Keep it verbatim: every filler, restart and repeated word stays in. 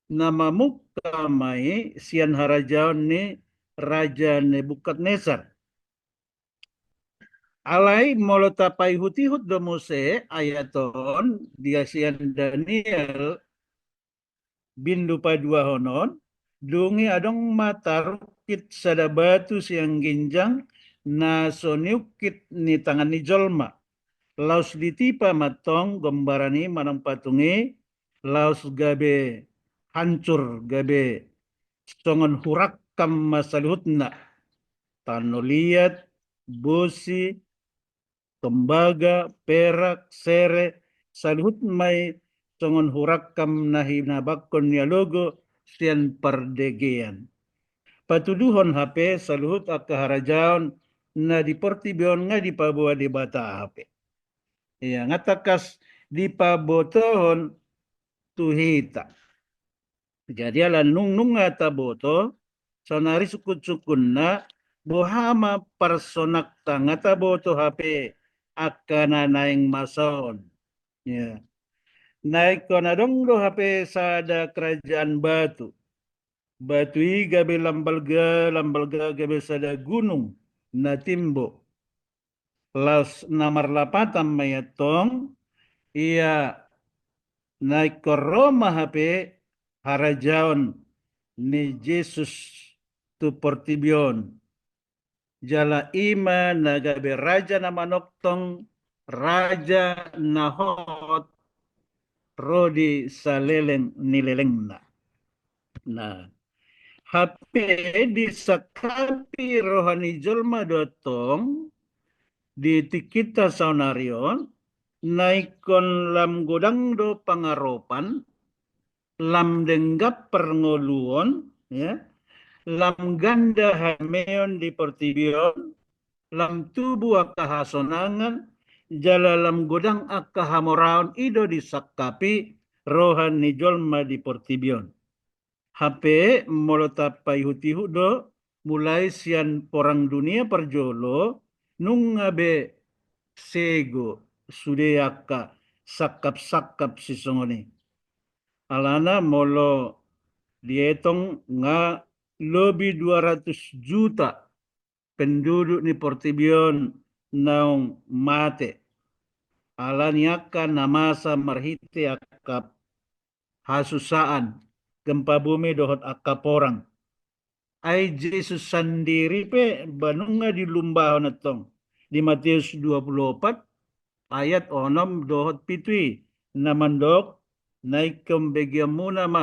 na mamungka ma i sian harajaon ni Raja Nebukadnesar. Alai molo tapaihut-ihut do muse ayat on di sian Daniel bindu paduahon on, dung i adong ma tarungkit sada batu sian ginjang na so niungkit ni tangan ni jolma. Laos ditipa ma tong gombaran i manang patung i, laos gabe hancur, gabe songon hurangkam ma saluhutna. Tano liat, bosi, tombaga, perak, sere, saluhut ma i songon hurangkam na hinabangkon ni alogo sian pardegean. Patuduhon hape saluhut angka harajaon na di portibi on nga dipaboa Debata hape. Ia, nga tangkas dipabotohon tu hita. Jadi ala nung, nunga taboto, saonari sungkun-sungkunna, boha ma parsonangta, nga taboto hape angka na naeng masa on. Ya. Na ingkon adong do hape sada kerajaan batu. Batu i gabe lam balga, lam balga gabe sada gunung na timbo. Laos na marlapatan ma i antong, ia na ingkon ro ma hape harajaon ni Jesus tu portibi on. Jala i ma na gabe raja na manongtong, raja na hot ro di saleleng ni lelengna. Nah, hape disangkapi roha ni jolma do antong di tingkinta saonari on, na ingkon lam godang do pangaropan, lam denggan parngoluon, ya, lam ganda hameon di portibi on, lam tubu angka hasonangan, jala lam godang angka hamoraon, i do disangkapi roha ni jolma di portibi on. Hape molo tapaihut-ihut do, mulai sian porang dunia parjolo, nunga be sego sude angka sangkap-sangkap sisongon i. Alana molo dietong nga lobi dua ratus juta penduduk ni portibi on naung mate. Ala ni angka na masa marhite angka hasusaan, gempa bumi dohot angka porang. Ai Jesus sandiri pe ba nunga dilumbahon antong. Di Matius dua puluh opat ayat onom dohot pitu i, na mandok, na ingkon begeonmuna ma